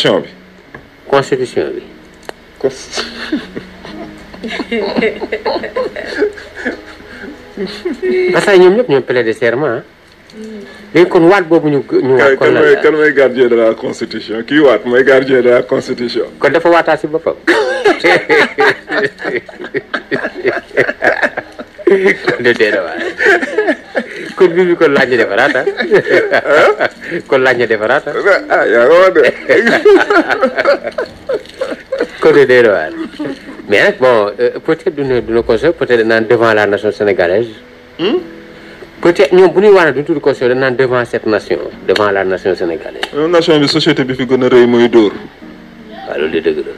bi. constitution bi. parce que ñoom ñëpp ñoo plaidé serment. léegi kon waat boobu ñu waat. kon lan la kan mooy gardien de la constitution kii waat mooy gardien de la constitution. kon dafa waataat si boppam. kon de dee na waay kon bii bi kon laaj ñu defaraat kon laaj ñu defaraat ah yaa ngi wax de. kon de dee na waay mais nag bon peut-être dina conseil peut-être naan devant la nation sénégalaise. peut-être ñoom bu ñuy wax ne duñ tudd conseil dañ naan devant cette nation devant la nation sénégalaise. nation bi société bi fi gën a rëy mooy dóor. waaw loolu de dëgg la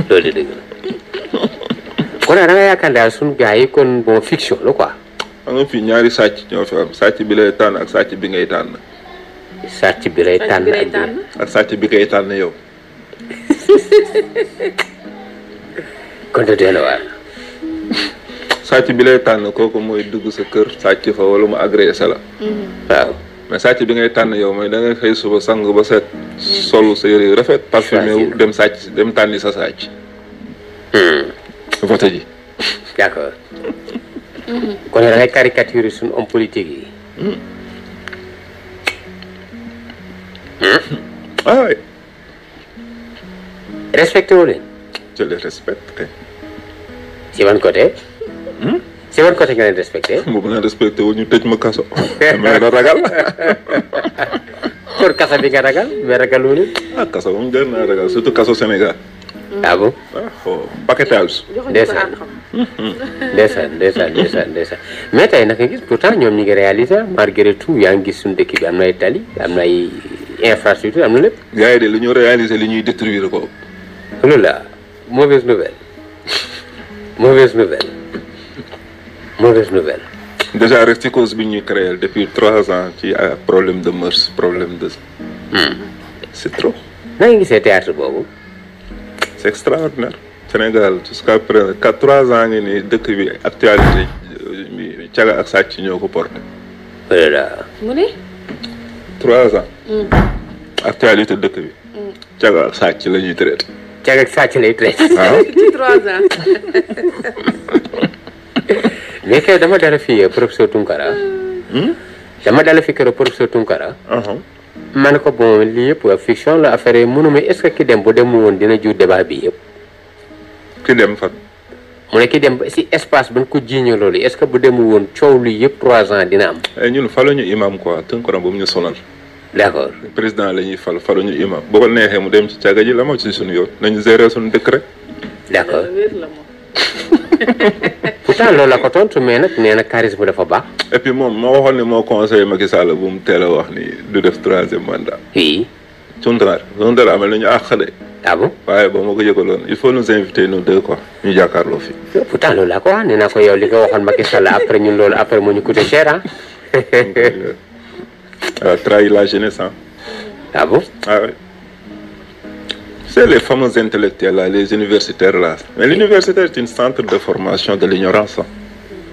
loolu de dëgg la. kon nag da nga yaakaar daal suñu gars yi kon bon fiction la quoi. xam nga fii ñaari sàcc ñoo fi am sàcc bi lay tànn ak sàcc bi ngay tànn. sàcc bi lay tànn ak sàcc bi ngay tànn yow. kon de dee na waar. sàcc bi lay tànn kooku mooy dugg sa kër sàcc fa wala mu agressé la. waaw. mais sàcc bi ngay tànn yow mooy da ngay xëy suba sang ba set. solu sa yére rafet. parfumé wu dem sàcc dem tànni sa sàcc. vote ji. d'accord. kon da ngay caricature suñu homme politique yi. ah oui. respecté wu leen. je les respecte. si ban côté. si ban côté nga leen respecté. boobu naa respecté wu ñu tëj ma kaso. damay la ragal. kon kaso bi nga ragal mais ragal wu leen. ah kaso moom jar naa ragal surtout kaso Sénégal. ah bon. paquetage. ndeysaan ndeysaan mais tey naka gis pourtant ñoom ñi ngi réaliser malgré tout yaa ngi gis suñu dëkk bi am na ay tali am na ay infrastructure am na lépp. gars yi de li ñu réaliser li ñuy détruire ko. loolu la mauvaise nouvelle mauvaise nouvelle mauvaise nouvelle. déjà rek ci cause bi ñuy créer depuis 3 ans ci problème de mœurs problème de. c'est trop. na nga gisee théâtre boobu. c'est extraordinaire. Sénégal jusqu'à présent 3 ans ngi ni dëkk bi actualité bi caga ak sàcc ñoo ko porté. voilà. mu ne. 3 ans. actualité dëkk bi. caga ak sàcc la ñuy traité. caga ak sàcc lay traité. waaw ci 3 ans. mais kay dama dala fi professeur Tunkara. dama dala fi keroog professeur Tunkara. ma ne ko bon lii yëpp fiction la affaire yi mënuma est-ce que ki dem bu dem woon dina jur débat bi yëpp. ki dem fan. mu ne ki dem ba si espace ba ko jiiñee loolu est-ce que bu dem woon coow li yëpp 3 ans dina am. ñun faluñu imam quoi Tunkara ba mu ñu sonal. d'accord. président la ñuy faluñu imam boo ko neexee mu dem ci càgga ji la moo ci suñu yoon nañu gérer suñu dëkk rek. d'accord. pourtant loolu la ko tontu mais nag nee na charisme dafa baax. et puis moom moo waxoon ne moo conseillé Macky Sall bu mu teel a wax ni du def 3e mandat. oui. Tunkara amal nañu àq de. ah bon. waaye ba ma ko yëgaloon il faut nous inviter nous deux quoi ñu jàkkaarloo fi. pourtant loolu laa ko wax nee naa ko yow li nga waxoon Macky Sall après ñun loolu après moo ñu coûté cher ah. trahir la jeunesse hein. ah bon. ah oui. C'est les fameux intellectuels là, les universitaires là. Mais l'université est un centre de formation de l'ignorance.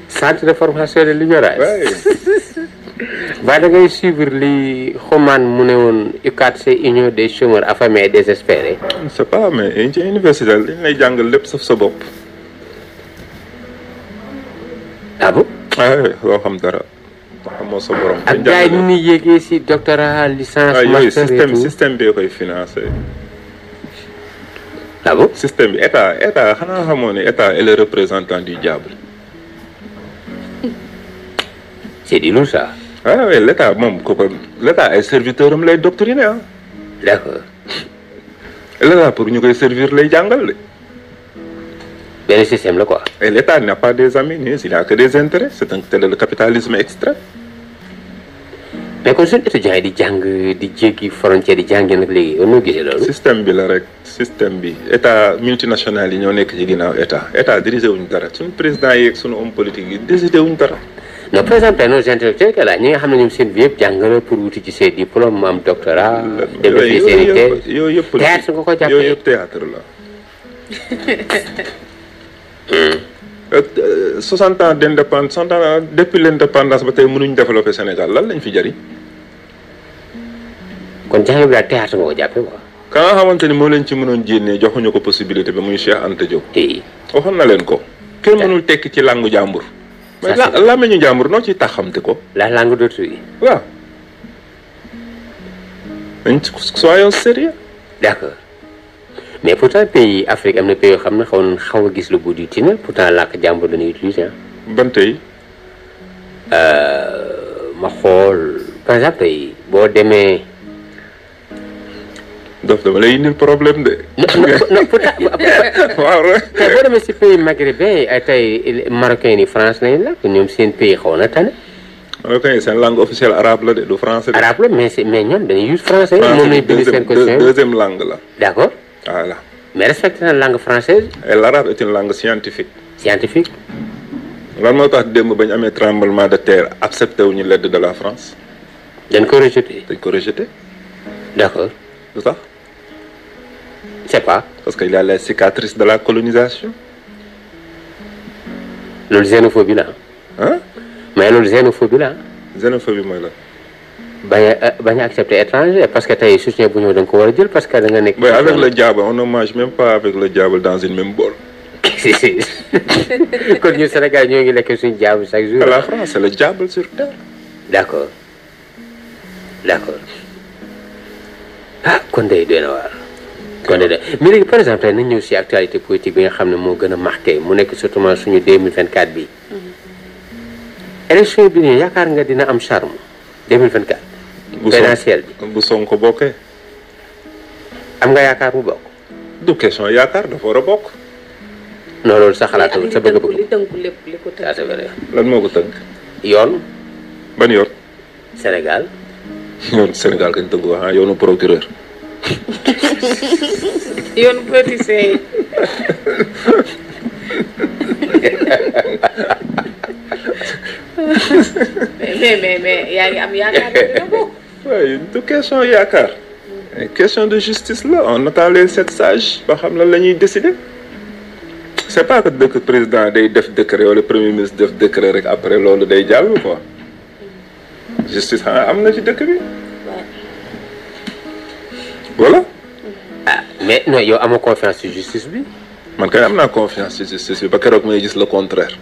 Centre de formation de l'ignorance. Oui. ba da ngay suivre li xumaan mu ne woon UCAD c'est union des chômeurs affamés et désespérés. Je ne sais pas mais ci université dañ lay jàngal lépp sauf sa bopp. ah bon. oui loo xam dara. xamoo sa borom. ak gars yi ni yéegee si doctorat licence. master et tout système bi koy financé. ah bon. système bi état xanaa xamoo ne état est le représentant du diable. c'est du lourd ça. ah oui l'état moom kooku l'état ay serviteurs am lay doctriner ah. d'accord. l'état pour ñu koy servir lay jàngal de. benn système la quoi. et l'état n'a pas des amis ni il n'a que des intérêts c'est le capitalisme extrême. mais kon suñu étudiants yi di jàng di jéggi frontière di jàngee nag léegi yow noo gisee loolu. système bi la rek système bi état multinational yi ñoo nekk ci ginnaaw état dirigé wuñ dara suñu président yi ak suñu homme politique yi décidé wuñ dara. non par exemple nos intellectuels que là ñi nga xam ne ñoom seen vie yëpp jàng la pour wuti ci seen diplôme am doctorat. dem defi seen i thèse yooyu yëpp théâtre nga ko jàppee yooyu yëpp théâtre la. 60 ans d'indépendance 60 ans depuis l'indépendance ba tey mënuñ développer Sénégal lan lañ fi jëriñ. kon jàng bi daal théâtre nga ko jàppee quoi. ka nga xamante ni moo leen ci mënoon jénnee joxuñu ko possibilité bi muy Cheikh Anta Diop. waxoon na leen ko. kenn mënul tekki ci langue jàmbur. mais la meñu jàmbur noo ciy taxamte ko. la langue d'autrui. waaw. soyons sérieux. d'accord mais pourtant pays Afrique am na pays yoo xam ne xaw a gis le bout du tunnel pourtant làkk jàmbur dañuy utiliser ah. ban tey. ma xool par exemple tey boo demee. daf dama lay indil problème de. non pourtant. waaw rek. tey boo demee si pays maghrébin ay tey marocain yi France lañu la ñoom seen pays xaw na tane. marocain yi seen langue officielle arabe la de du français. arabe la mais ñoom dañuy use français. moom lañu bind seen constitution deuxième langue la. d'accord. voilà. mais respecté na langue française. et l'arabe est une langue scientifique. scientifique. lan moo tax démb ba ñu amee tremblement de terre accepté wuñu l'aide de la France. dañ ko rejeté. dañ ko rejeté. d'accord. lu tax. c'est pas. parce qu'il y a les cicatrices de la colonisation. loolu xénophobie la ah. mais loolu xénophobie la xénophobie mooy la. bañ a accepter étranger parce que tey soutien bu ñëw da nga ko war a jël parce que da nga nekk. mais avec le diable on ne mange même pas avec le diable dans une même bolle. kon ñu Sénégal ñoo ngi lekk suñu diable chaque jour. la France c'est le diable sur terre. d'accord ah kon day doy na waar. kon day mais léegi par exemple tey nañ ñëw si actualité politique bi nga xam ne moo gën a marqué mu nekk surtout suñu 2024 bi. élection bi nii yaakaar nga dina am charme 2024. présidentielle bi bu Sonko bokkee. am nga yaakaar mu bokk. du question yaakaar dafa war a bokk. non loolu sa xalaat sa bëgg-bëgg. li tënku lépp li ko tënk. c'est vrai. lan moo ko tënk. yoon. ban yoon. Sénégal. yoon Sénégal kañ tënk wax yoonu procureur. yoonu politicien yi. mais yaa ngi am yaakaar ne dina bokk. waaye du question yaakaar. question de justice la on attend les 7 sages ba xam lan la ñuy décider. c'est pas que dëkk président day def décret wala premier ministre def décret rek après loolu day jàll quoi. justice xanaa am na ci dëkk bi. voilà. ah mais non yow amoo confiance ci justice bi. man kay am naa confiance ci justice bi ba keroog may gis le contraire.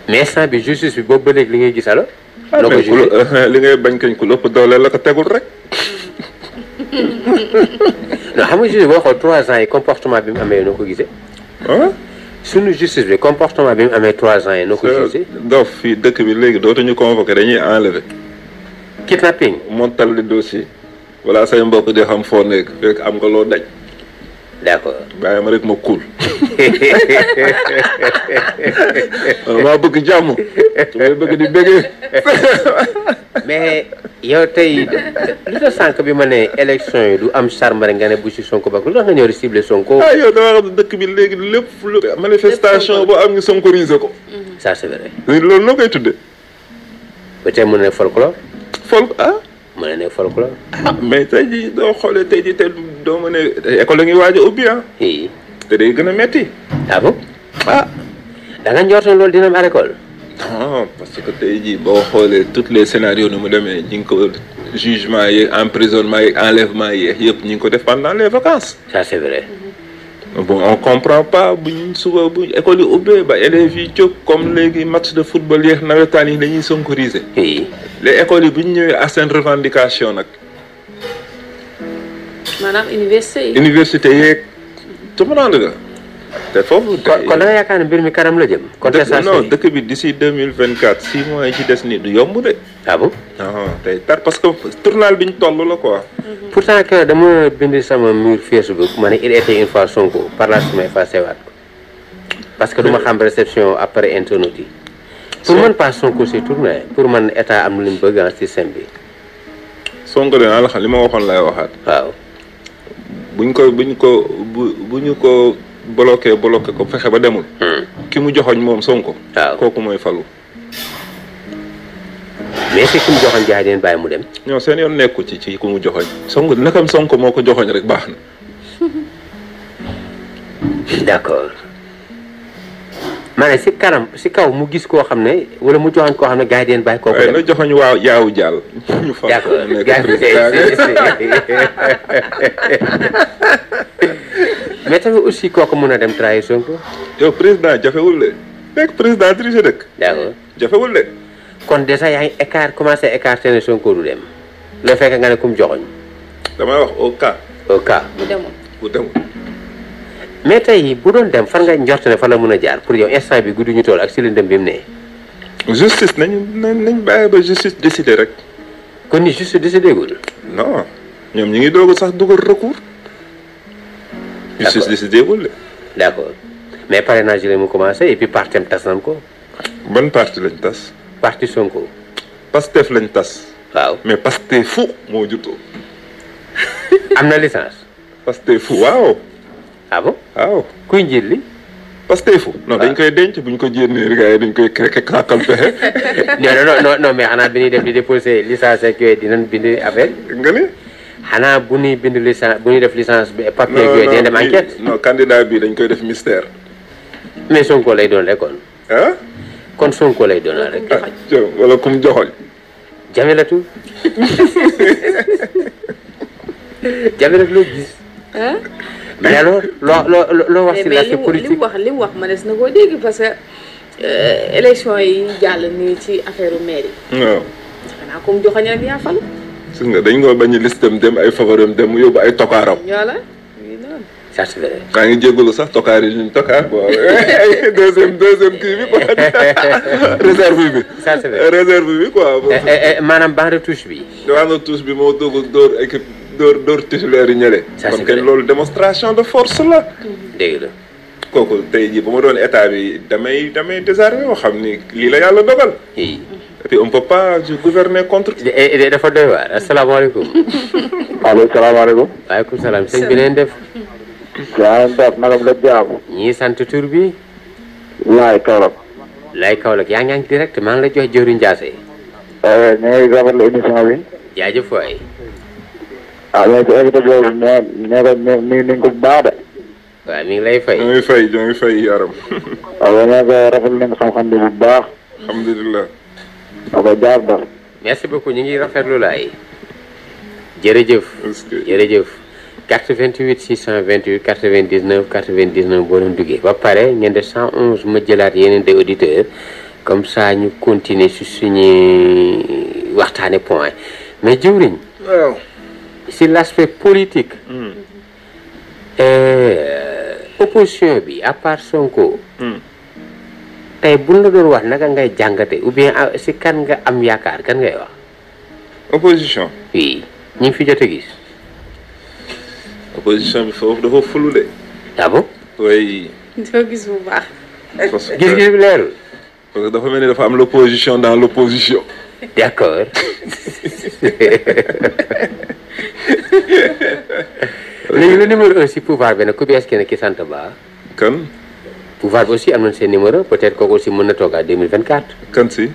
mais instant bi justice bi boobu ba léegi li ngay gis alors. loo ko li ngay bañ kañ ku lépp doole la ko tegul rek. non xam nga justice boo xool 3 ans yi comportement bi mu amee noo ko gisee. ah. suñu justice bi comportement bi mu amee 3 ans yi noo ko gisee. dof fii dëkk bi léegi dootuñu convoqué dañuy enlever. kidnapping. montal li dossier. voilà say mbokk di xam foo nekk fekk am nga loo daj. d'accord. bàyyi ma rek ma kuul. maa bëgg jàmm. su may bëgg di bëggee. mais yow tey lu tax sànq bi ma ne élection yi du am charme rek nga ne bu si Sonko bak lu tax nga ñëw di ciblé Sonko. ah yow dama xam ne dëkk bi léegi lépp lu manifestation boo am ñu sonkorisé ko. ça c'est vrai. loolu noo koy tuddee. peut-être mën na nekk folklore. mën na nekk folklore. mais tey jii doo xoolee tey jii te doo mën a école la ngi waaj a ubbi ah. te day gën a metti. ah bon. ah. da nga njortoon loolu dina am à l'école. non parce que tey jii boo xoolee tous les scénarios nu mu demee ñi ngi ko jugement yeeg emprisonnement yeeg enlèvement yeeg yëpp ñi ngi ko def pendant les vacances. ça c'est vrai. bon on comprend pas buñ suba bu école yi ubbee ba élèves yi jóg comme léegi match de football yeeg nawetaan yi dañuy sonkoriser. les écoles yi bu ñu ñëwee à seen revendication nag. maanaam université yi. université yeeg comprendre nga. te foofu. kon da nga yaakaar ne mbir mi kanam la jëm. contestation non dëkk bi d'ici 2024 6 mois yi ci des nii du yomb de. ah bon. non tey tar parce que tournal bi ñu toll la quoi. pourtant que dama bind sama mur Facebook ma ne il était une fois Sonko par la suite ma effacé waat ko parce que du ma xam réception après internautes yi. pour man pas Sonko si tourné pour man état am na lu mu bëgg en système bi. Sonko de naa la xam li ma waxoon lay waxaat. waaw. bu ñu ko bloqué ko fexe ba demul. ki mu joxoñ moom Sonko. waaw kooku mooy falu. mais si ki mu joxoñ jaay den bàyyi mu dem. ñoo seen yoon nekku ci ku mu joxoñ. Sonko nakam Sonko moo ko joxoñ rek baax na. d'accord. ma ne si kanam si kaw mu gis koo xam ne wala mu joxoñ koo xam ne gars yi deen bàyyi kooku waaye dem. na joxoñ waaw yaawu jàll ñu fa d'accord nekk gars président mais tamit aussi kooku mun a dem trahir Sonko. yow président jafewul de nekk président dirigé dëkk d'accord jafewul de kon déjà yaa ngi commencé écarté ne Sonko du dem loo fekk nga ne kum joxoñ damay wax au cas au cas. bu demoon. bu demul mais tey bu doon dem fan nga njort ne fan la mën a jaar pour yow instant bi guddi ñu toll ak si lëndëm bi mu ne. justice nañ bàyyi ba justice décider rek kon ni juste décidé gul. non ñoom ñu ngi doog sax dugal recours justice décidé wul de d'accord mais parrainage yi mu commencé et puis partem tas nañ ko. ban parti lañ tas parti Sonko. Pastef lañ tas waaw mais Pastef fu moo jutoo am na licence. Pastef fu waaw ah bon waaw kuy njiit li. Pastef fu non dañ koy denc buñ ko jénnee gars yi dañ koy kàkkal pexe non mais xanaa bi ñuy def di déposé licence ak yooyu dinañ bind affaire. nga ni xanaa bu ñuy bind licence bu ñuy def licence bi papier ak yooyu dinañ dem enquête. non candidat bi dañ koy def mystère mais Sonko lay doon rek kon. ah kon Sonko lay doon rek. ah wala kum joxoñ Jamilatu Jamilatu loo gis. mais alors loo wax si l'aspect politique mais li mu wax ma des na koo dégg parce que élection yi jàll nii ci affaire maire yi. waaw xanaa comme joxoñ rek yaa falu. gis nga dañ ko bañ a listam dem ay favoram dem mu yóbbu ay tokaaram ñoo la oui non. ça c'est vrai. maa ngi jégalu sax tokaar yi ñu tokaar quoi deuxième kii bi quoi réserve bi. ça c'est vrai réserve bi quoi. maanaam banc de touche bi. banc de touche bi moo dugg dóor équipe dóor titulaire yi ñële. ça c'est kon vrai kenn loolu démonstration de force la. dégg la. kooku tey jii bu ma doon état bi damay désarmé moo xam ni lii la yàlla dogal. et puis on peut pas gouverner contre. dafa doy waar asalaamaaleykum. allo salaamaaleykum. waaleykum salaam sëñ bi leen def. yaa ngi def nagam la jaamu. ñii sant tur bi. Laay Kaolack. Laay Kaolack yaa ngi direct maa ngi la jox jëwriñ Ndiassé. ñu ngi rafetlu émission bi. jaajëf waay. ah mais ci invité boobu nee nañ ko bu baax de. waaw mi ngi lay fay. ñoo ngi fay yaram. waaw nee ko rafetlu nañ xam-xam bi bu baax. alhamdulilah. ok jaar ba. merci beaucoup ñu ngi rafetlu laay. jërëjëf. jërëjëf. 88 628 99 99 boo doon duggee ba pare ngeen de 111 ma jëlaat yeneen des auditeurs comme ça ñu continuer si suñu waxtaane point mais jëwriñ. waaw. si l'aspect politique. opposition bi à part Sonko. tey buñ la doon wax naka ngay jàngate ou bien si kan nga am yaakaar kan ngay wax. opposition. oui ñu ngi fi jot a gis. opposition bi foofu dafa fulu de. ah bon. oui. doo gis bu baax. gis-gis bi leerul. parce que dafa mel ni dafa am l'opposition dans l'opposition. d'accord. léegi le numéro 1 si pouvoir bi nag ku bees kenn ki sant Ba. kan. pouvoir bi aussi am nañ seen numéro peut-être kooku aussi mën na toog à 2024. kan si.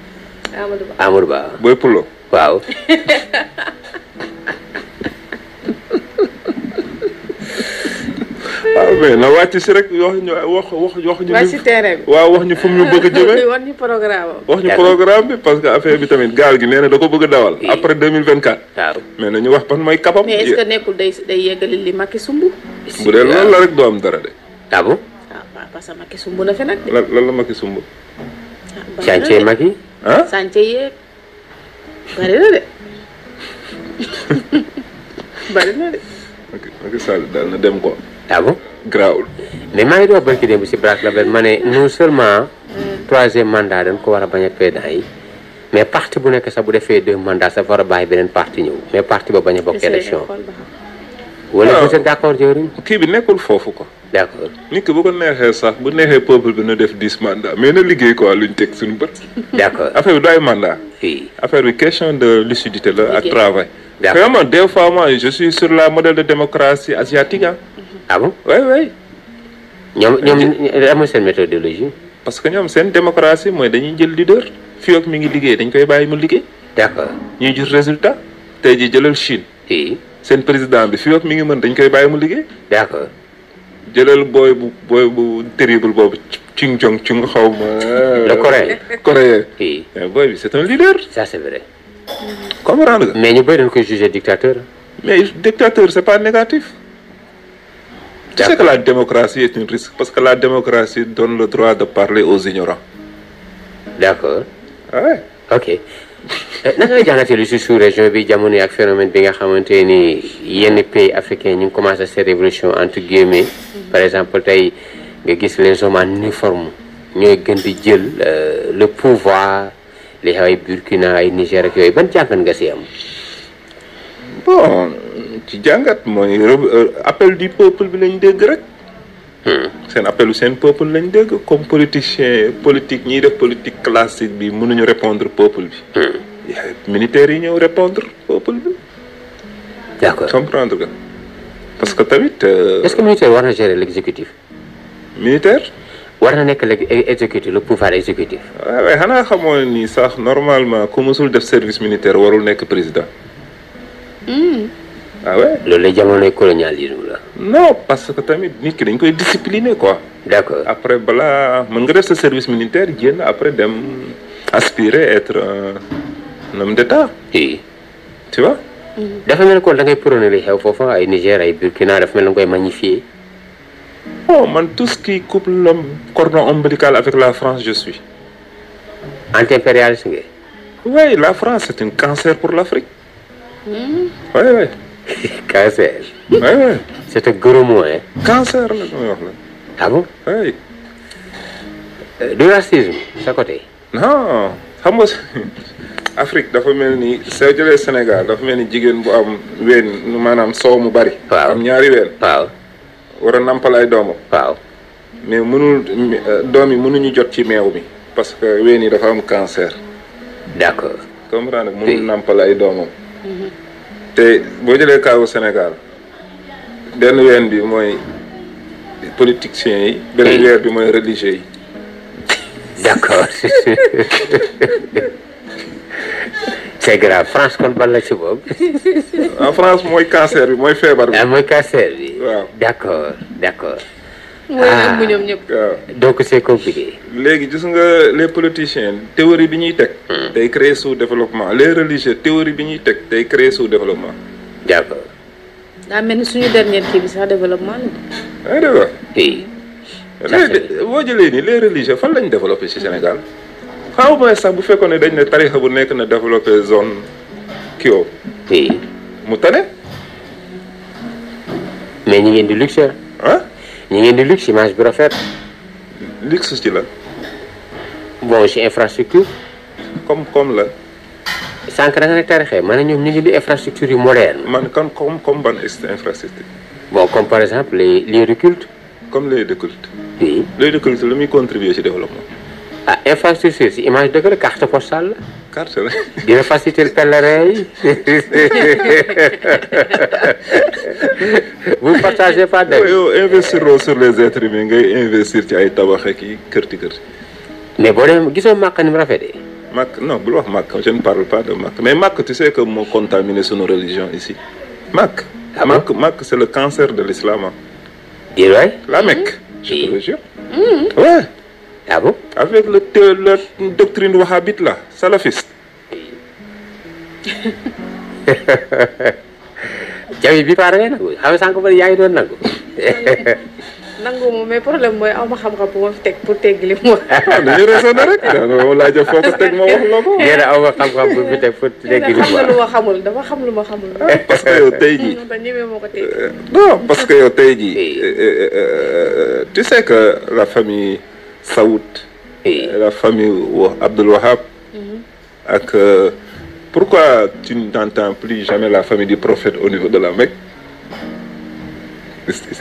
Amadou Ba. Amadou Ba. Boy Pulo. waaw. ah mais na wàcc si rek wax ñu. wàcc si terrain bi. waaw wax ñu fu mu ñu bëgg a jëmee. wax ñu programme am. wax ñu programme bi parce que affaire bi tamit gaal gi nee na da ko bëgg a dawal. après 2024. waaw mais nañu wax pan mooy kapam. mais est-ce que nekkul day yeggali li Macky sumb. bu dee loolu la rek doo am dara de. ah bon. waaw parce que Macky sumb na fi nag. lan la Macky sumb. chantier Macky. ah chantier yeeg bari na de bari na de. Macky Sall daal na dem ko. ah bon. grawul. mais maa ngi doon barki démb si Braque Label ma ne non seulement. troisième mandat dañ ko war a bañ a président yi. mais parti bu nekk sax bu defee 2 mandats sax war a bàyyi beneen parti ñëw mais parti ba bañ a bokk élection. wala vous êtes d'accord jëwriñ. kii bi nekkul foofu ko. d'accord. nit ki bu ko neexee sax bu neexee peuple bi na def 10 mandats mais na liggéey quoi luñ teg suñu bët. d'accord affaire bi du ay mandat. oui. affaire bi question de lucidité la ak travail. d'accord vraiment des fois moi je suis sur la modèle de démocratie asiatique ah. ah bon. oui. ñoom amul seen méthodologie. parce que ñoom seen démocratie mooy dañuy jël leader fii ak mi ngi liggéey dañ koy bàyyi mu liggéey. d'accord. ñuy gis résultat tey jii jëlal Chine. oui. seen président bi fii ak mi ngi mën dañ koy bàyyi mu liggéey. d'accord. jëlal booy bu terrible boobu Ching Chong Chung xaw ma. Le coréen. Coréen. Oui, mais boy bi c'est un leader. ça c'est vrai. comprendre nga. Mais ñu bëri dañ koy jugé dictateur. mais dictateur c'est pas négatif. Tu sais que la démocratie est un risque parce que la démocratie donne le droit de parler aux ignorants. D'accord. Ah ouais. Ok. naka nga jàngatee lu si sous-région bi jamono yi ak phénomène bi nga xamante ni yenn pays africains ñu ngi commencé cette révolution entre guillemets. Par exemple tey nga gis les hommes en uniforme ñooy gën di jël le pouvoir li xew ay Burkina ay Niger ak yooyu ban jàngat nga si am. bon ci jàngat mooy appel du peuple bi lañ dégg rek. seen appelu seen peuple lañ dégg comme politicien politique ñiy def politique classique bi mënuñu répondre peuple bi. militaires yi ñëw répondre peuple bi. D'accord. comprendre nga parce que tamit. Est-ce que militaire war na gérer l'exécutif. militaire. war na nekk l'exécutif le pouvoir exécutif. waaw waaye xanaa xamoo ni sax normalement ku musul def service militaire warul nekk président. ah ouais. loolu la jamonoy colonialisme la. non parce que tamit nit ki dañ koy discipliner quoi. D'accord. après balaa mën nga def sa service militaire génn après dem aspirer être un homme d'État. oui. tu vois. dafa mel ni kon da ngay prôné li xew foofu ay Niger ay Burkina dafa mel ni nga koy magnifier. bon man tout ce qui coupe le cordon ombilical avec la France je suis. Anti-impérialiste nga. oui la France c'est un cancer pour l'Afrique. oui oui. cancer. oui oui. c'est un gros mot hein. cancer la may wax la. ah bon. oui. du racisme sa côté. non xam nga Afrique dafa mel ni soo jëlee Sénégal dafa mel ni jigéen bu am ween maanaam soow mu bari. waaw am ñaari ween. waaw. war a nampal ay doomam. waaw. mais mënul doom yi mënuñu jot ci meew mi parce que ween yi dafa am cancer. d'accord. comprendre nga mënul nampal ay doomam. te boo jëlee kaawu Sénégal benn ween bi mooy politiciens yi. beneen ween bi mooy religieux yi. d'accord. c'est grave France kon ban la ci boobu. en France mooy cancer bi mooy feebar bi. ah mooy cancer bi. waaw d'accord d'accord. mooy ëmb ñoom ñëpp. waaw donc c'est compliqué. léegi gis nga les politiciens théorie bi ñuy teg. day créer sous-développement les religieux théorie bi ñuy teg day créer sous-développement. d'accord. daa mel ni suñu dernier kii bi sax développement la. ah d'accord. oui. léegi boo jëlee nii les religieux fan lañ développé ci Sénégal xaw ma sax bu fekkoon ne dañ ne tarixa bu nekk na développé zone Kio. oui. mu tane. mais ñi ngeen di luxe. ah. ñi ngeen di luxe image bu rafet. luxe ci la. bon ci infrastructure. comme la. sànq da nga ne tarixee maanaam ñoom ñu ngi di infrastructure yu moderne. man kan comme ban infrastructure. bon comme par exemple les lieux de culte. comme lieux de culte. oui. lieux de culte lu muy contribuer ci développement. ah infrastructure si image dëgg la carte postale la. carte la. dina faciliter le pèlerin yi. vous partagez pas de. yow investir sur les êtres humains ngay investir ci ay tabax ak i kërti. mais boo demee gisoo Makka ni mu rafetee. Makka non bul wax Makka je ne parle pas de Makka mais Makka tu sais que moo contaminé sunu religion ici. Makka. Ah bon? Makka c'est le cancer de l'islam. Dis waay. La Mecque. Je Oui. te le jure. Ouais. ah bon. Avec la doctrine wahhabite là, salafiste. jawi bi pare ngay nangu xam nga sànq ba yaa ngi doon nangu. nangu moom mais problème mooy aw ma xam-xam bu ma fi teg pour teggi li mu wax. dañuy raisonné rek. daanaka laajee foo ko teg ma wax la ko. nee na aw ma xam-xam bu fi teg pour teggi li xam na mu lu wax. ma xamul dafa xam lu ma xamul. parce que yow tey jii. ba ñemee moo ko teg. non parce que yow tey jii. tu sais que la famille Saoud. Oui. La famille Abdul Wahab. ak pourquoi tu n'entends plus jamais la famille du prophète au niveau de la Mecque.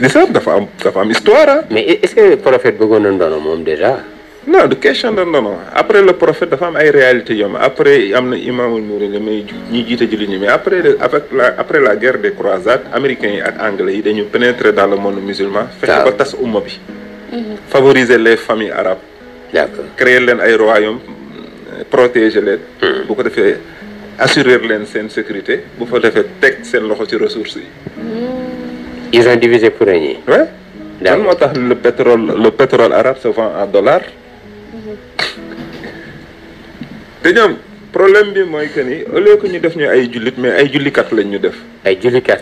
l'islam dafa am histoire ah. mais est-ce que prophète bëggoon na ndono moom déjà. non de question de ndono après le prophète dafa am ay réalités yom après am na imaamul Mouride may ñi jiite jullit ñi mais après la guerre des croisades américains yi ak anglais yi dañu pénétrer dans le monde musulman. fexe ba tas umma bi. favoriser les familles arabes. d'accord. créer leen ay royaumes protéger leen. bu ko defee assurer leen seen sécurité bu fa defee teg seen loxo ci ressources yi. ils ont divisé pour régner. ouais lan moo tax le pétrole arabe se vend en dollars. te ñoom problème bi mooy que ni au lieu que ñu def ñu ay jullit mais ay jullikat lañ ñu def. ay jullikat.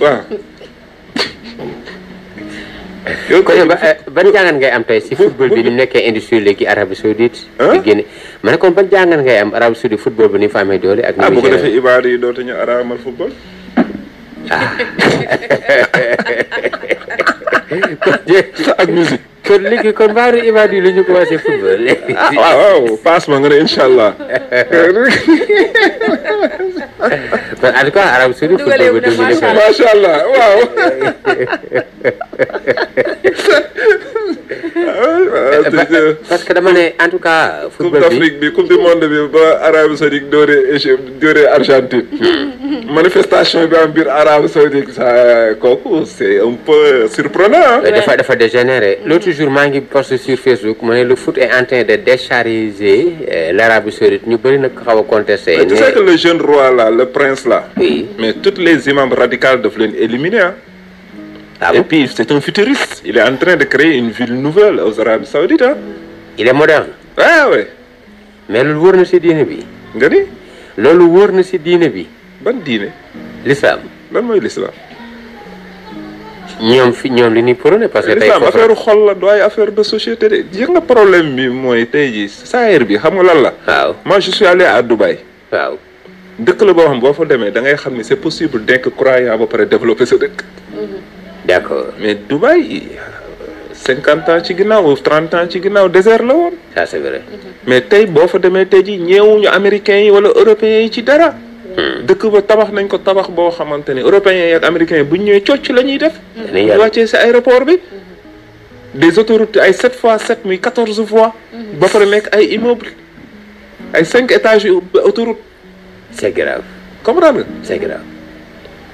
waaw. yow kon ban jàngat ngay am tey si football bi ni mu nekkee industrie léegi Arabie Saoudite. di génne ma ne kon ban jàngat ngay am Arabie Saoudite football bi ni fa amee doole ak. bu ko defee ibaadu yi dootuñu araamal football. ak musique. kon léegi kon mbaaru ibaadu yi la ñu commencé football. waaw passe ma nga ne incha allah. en tout cas Arabie Saoudite football bi macha allah waaw. parce que dama ne en tout cas. football bi coupe d'Afrique bi coupe du monde bi ba Arabie Saoudite doore Argentine. manifestation bi am biir Arabie Saoudite ça kooku c'est un peu surprenant. dafa dégénéré. L'autre jour maa ngi posté sur Facebook ma ne le foot est en train de décharger l'Arabie Saoudite ñu bëri nag xaw a contesté. Tu sais que le jeune roi là le prince là. Oui. mais toutes les imams radicales daf leen éliminer ah. Ah bon? Et puis c'est un futuriste. Il est en train de créer une ville nouvelle aux Arabes Saoudites ah. Il est moderne. ah ouais. mais loolu wóor na si diine bi. nga ni. loolu wóor na si diine bi. ban diine. l'islam. lan mooy l'islam. ñoom li ñuy prôné parce que tey l'islam affaire xol la doy affaire de société de yëg nga problème bi mooy tey jii Sahel bi xam nga lan la. waaw moi je suis allé à Dubaï. waaw. dëkk la boo xam boo fa demee da ngay xam ni c'est possible d'être croyant ba pare développer sa dëkk. d'accord. mais Dubaï 50 ans ci ginnaaw ou 30 ans ci ginnaaw désert la woon. ça c'est vrai. mais tey boo fa demee tey jii ñeewuñu américains yi wala européens yi ci dara. dëkk ba tabax nañ ko tabax boo xamante ni européens yi ak américains yi bu ñu ñëwee cocc la ñuy def. dañuy ñu wàccee si aéroport bi. des autoroutes ay 7x7 muy 14 voies. ba pare nekk ay immeubles ay 5 étages yu autoroute. c'est grave. comprendre nga. c'est grave.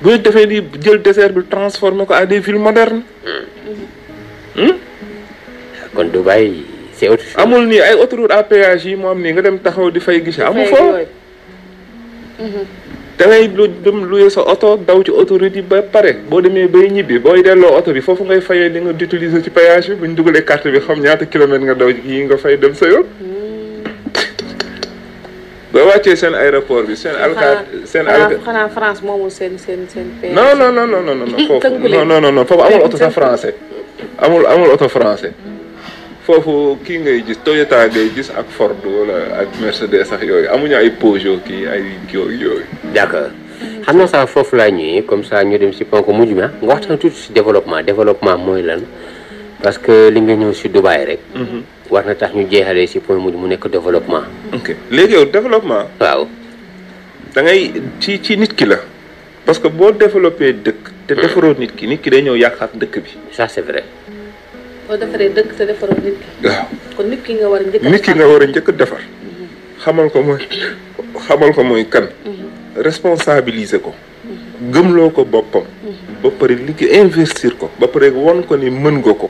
bu ñu defee ni jël désert bi transformé ko à des villes modernes. kon Dubaï c'est autre chose. amul nii ay autoroute à péage yi moo am nii nga dem taxaw di fay gis. amul foofu. da ngay dem louer sa oto daw ci autoroute yi ba pare boo demee bay ñibbi booy delloo oto bi foofu ngay fayee li nga utiliser ci péage bi bu ñu dugalee carte bi xam ñaata kilomètre nga daw yi nga fay dem sa yoon. ba wàccee seen aéroport bi seen. xanaa France moomul seen péage. non foofu amul oto sax français. amul oto français. foofu kii ngay gis Toyota ngay gis ak Ford wala ak Mercedes sax yooyu amuñu ay Peugeot kii ay yooyu. d'accord xam naa sax foofu laa ñëwee comme ça ñu dem si ponk mujj mi nga waxtaan tuuti si développement mooy lan parce que li nga ñëw si Dubaï rek. war na tax ñu jeexalee si point mujj mu nekk développement. ok léegi yow développement. waaw. da ngay ci nit ki la. parce que boo développé dëkk. te defaroo nit ki day ñëw yàqaat dëkk bi. ça c'est vrai. boo defaree dëkk te defaroo nit ki. waaw kon nit ki nga war a njëkk a. nit ki nga war a njëkk a defar. xamal ko mooy kan. responsabiliser ko. gëmloo ko boppam. ba pare liggéey investir ko. ba pare won ko ni mën nga ko.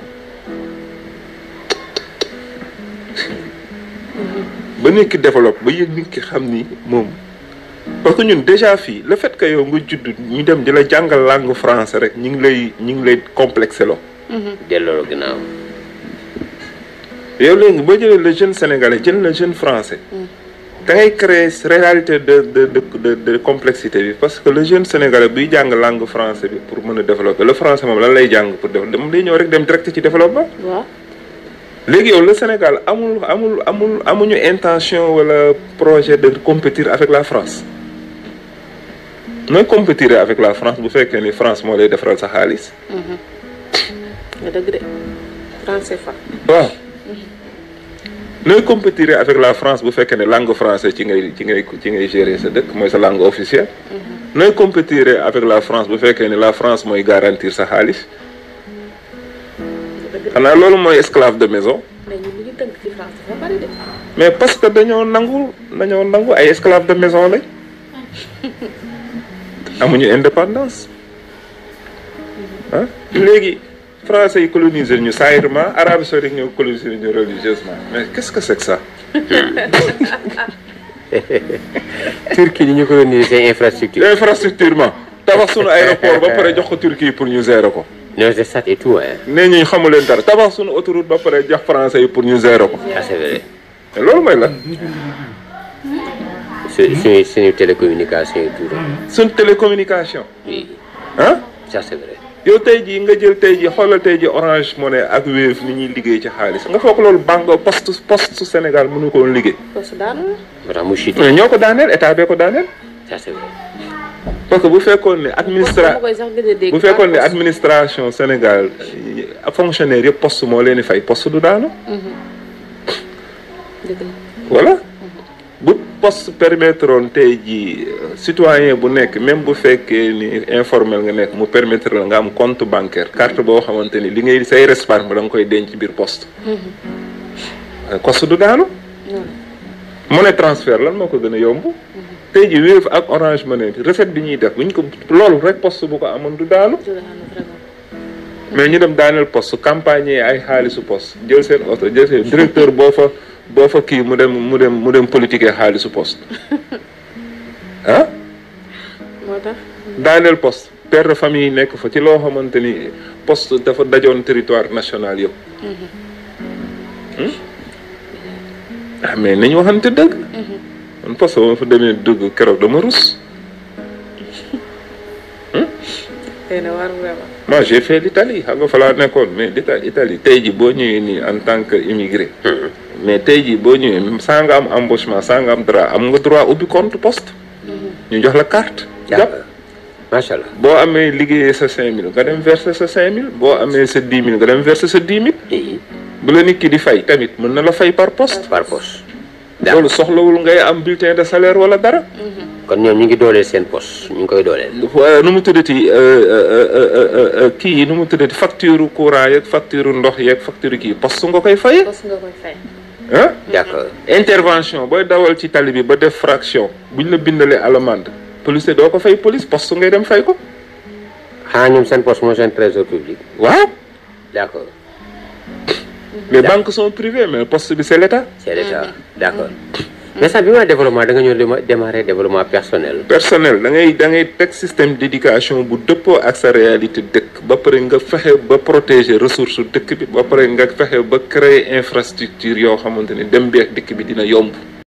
ba nit ki développe ba yëg nit ki xam ni moom. parce que ñun déjà fii le fait que yow nga judd ñu dem di la jàngal langue français rek ñu ngi lay complexé loo. delloo ginnaaw. yow léegi boo jëlee le jeune sénégalais jël le jeune français. da ngay créer réalité de complexité bi parce que le jeune sénégalais buy jàng langue français bi pour mën a développer le français moom lan lay jàng pour développer moom day ñëw rek dem direct ci développement. waaw. léegi yow le Sénégal amuñu intention wala projet de compétir avec la France. nooy compétir avec la France bu fekkee ni France moo lay defaral sa xaalis. nga dëgg de français fa. waaw. nooy compétir avec la France bu fekkee ne langue français ci ngay gérer sa dëkk mooy sa langue officielle. nooy compétir avec la France bu fekkee ne la France mooy garantir sa xaalis. xanaa loolu mooy esclave de maison. mais ñun li ñu tënk ci France dafa bari de. mais parce que dañoo nangu ay esclave de maison lañ. amuñu indépendance. ah léegi français yi coloniser ñu saayirement Arabie Saoudite ñëw coloniser ñu religieusement mais qu'est-ce que c'est que ça. Turquie ni ñu coloniser infrastructure. infrastructurement tabax sunu aéroport ba pare jox ko Turquie pour ñu gérer ko. non c'est ça et tout hein. nee ñu xamu leen dara tabax suñu autoroute ba pare jox français yi pour ñu gérer ko. ah c'est vrai. te loolu mooy lan. suñu télécommunication yi tout. suñu télécommunication. oui. ah. ça c'est vrai. yow tey jii nga jël tey jii xoolal tey jii Orange Money ak Wave ni ñuy liggéey ci xaalis nga foog loolu banque poste Sénégal mënu ko woon liggéey. poste daanu moo tax mu chuté. mais ñoo ko daaneel état bee ko daaneel. ça c'est vrai. parce que bu fekkoon ne bu fekkoon ne administration Sénégal fonctionnaire yëpp poste moo leen di fay poste du daanu. voilà. bu poste permettre woon tey jii citoyen bu nekk même bu fekkee ni informel nga nekk mu permettre la nga am compte bancaire carte boo xamante ni li ngay say épargne da nga koy denc biir poste. poste du daanu. monnaie transfert lan moo ko gën a yomb. tey jii Wave ak Orange Money recette bi ñuy def buñ ko loolu rek poste bu ko amoon du daanu. mais ñu dem daaneel poste campagne ay xaalisu poste jël seen oto jël seen directeur boo fa kii mu dem politique xaalisu poste ah. moo tax. daaneel poste père de famille yi nekk fa ci loo xamante ni poste dafa dajoon territoire national yëpp. ah mais nañu waxante dëgg. man poste ba ma fa demee dugg keroog dama rus. xëy na war vraiment. moi j'ai fait l'Italie xam nga fa laa nekkoon mais l'Italie tey ji boo ñëwee nii en tant que immigré. mais tey jii boo ñëwee saa nga am embauchement saa nga am droit am nga droit ubbi compte poste. ñu jox la carte. jàpp macha allah. boo amee liggéeyee sa 5000 nga dem verser sa 5000 boo amee sa 10 000 nga dem verser sa 10 000. bu la nit ki di fay tamit mën na la fay par poste. par poste. loolu soxlawul ngay am bulletin de salaire wala dara. kon ñoom ñu ngi dooleel seen poste ñu ngi koy dooleel. nu mu tuddati kii yi nu mu tuddati facture courant yeeg facture ndox yeeg facture kii poste nga koy fay. poste nga koy fay. ah. d'accord. intervention booy dawal ci tali bi ba def fraction buñ la bindalee alamande police doo ko fay police poste ngay dem fay ko. xanaa ñoom seen poste mooy seen trésor public. waaw. d'accord. les banques sont privées mais poste bi c'est l'État. c'est l'État d'accord. mais sax bi ma développement da nga ñëw démarrer développement personnel. personnel da ngay teg système d'éducation bu dëppoo ak sa réalité dëkk ba pare nga fexe ba protéger ressource dëkk bi ba pare nga fexe ba créer infrastructure yoo xamante ni dem bi ak dëkk bi dina yomb.